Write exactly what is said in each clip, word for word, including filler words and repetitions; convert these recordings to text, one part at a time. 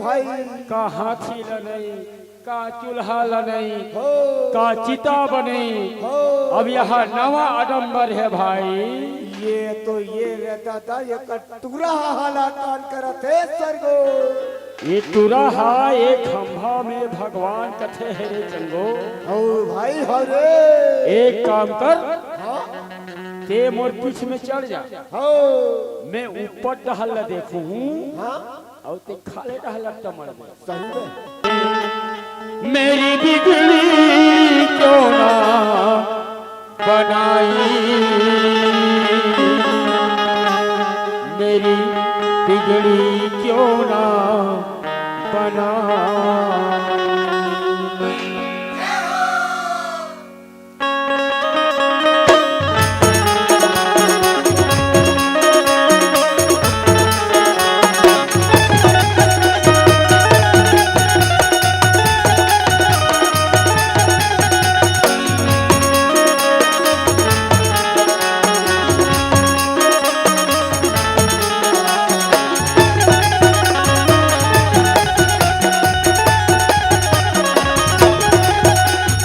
भाई। का हाथी ल नहीं, का चूल्हा ल नहीं, हो। का चिता बने। हो। अब यहाँ नवा आडंबर हे भाई। ये तो ये रे दादा, ये टूरा हा हालात करत हे सरगो। ये टूरा हा, ये खंभा में भगवान कथे हे रे चंगो। हो भाई, हो रे। एक काम कर, हाँ? ते मोर पीछ में चढ़ जा। हो। मैं ऊपर डहल ला देखूं हूँ। हाँ? अउ ते खाले डहल ला टमड़ दे। सही में। मेरी बिगड़ी क्यों ना बनाई, मेरी बिगड़ी क्यों ना बनाई।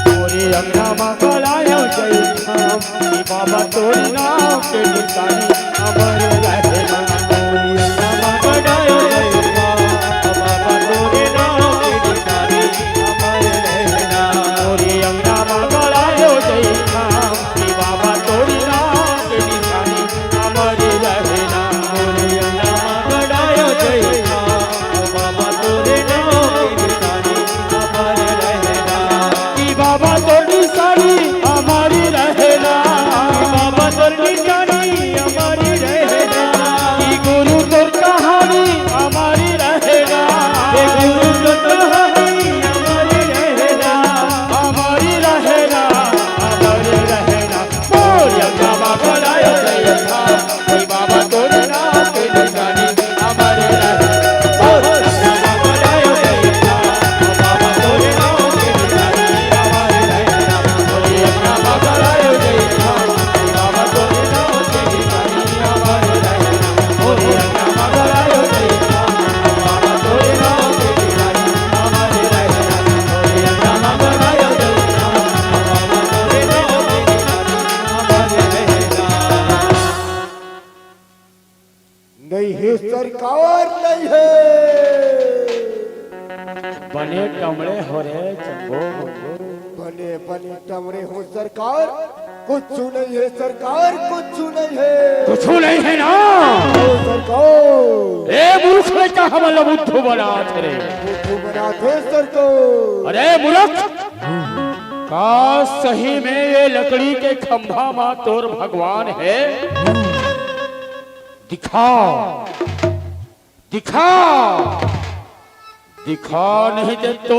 तोरे अंगना म बलायो जइथन, ए बाबा तोरे नाम के निशानी अमर रहे ना। तोरे अंगना म बलायो जइथन, ए बाबा तोरे नाम के निशानी अमर रहे ना। तोरे अंगना म बलायो जइथन, ए बाबा तोरे नाम के निशानी अमर रहे ना। तोरे अंगना म बलायो जइथन, बाबा तोरे नाम के निशानी अमर रहे ना। कि बाबा तोर निशानी अमर रहे ना। कि बाबा तोर निशानी अमर रहे ना। कि गुरु तोर कहानी अमर रहे ना। हे गुरु तोर कहानी अमर रहे ना। अमर रहे ना, अमर रहे ना। मोर अंगना म बलायो जइथन, ए बाबा तोरे नाम के निशानी अमर रहे। ओ बाबा तोरे नाम के निशानी अमर रहे। ओ बाबा तोरे नाम के निशानी अमर रहे। ओ बाबा तोरे नाम के निशानी अमर रहे। नहीं हे सरकार, नहीं हे। बने टमड़े हो रे चंगो। बने बने टमड़े हो सरकार, कुछ नहीं हे सरकार, कुछ नहीं हे। कुछ नहीं हे ना। ओ सरकार। ए मूर्ख लइका, हमन ला बुद्धू बनात हे रे। बुद्धू बनात हे सरकार। अरे मूर्ख, का सही में ये लकड़ी के खंभा म तोर भगवान हे? दिखा, दिखा, दिखा, नहीं ते तो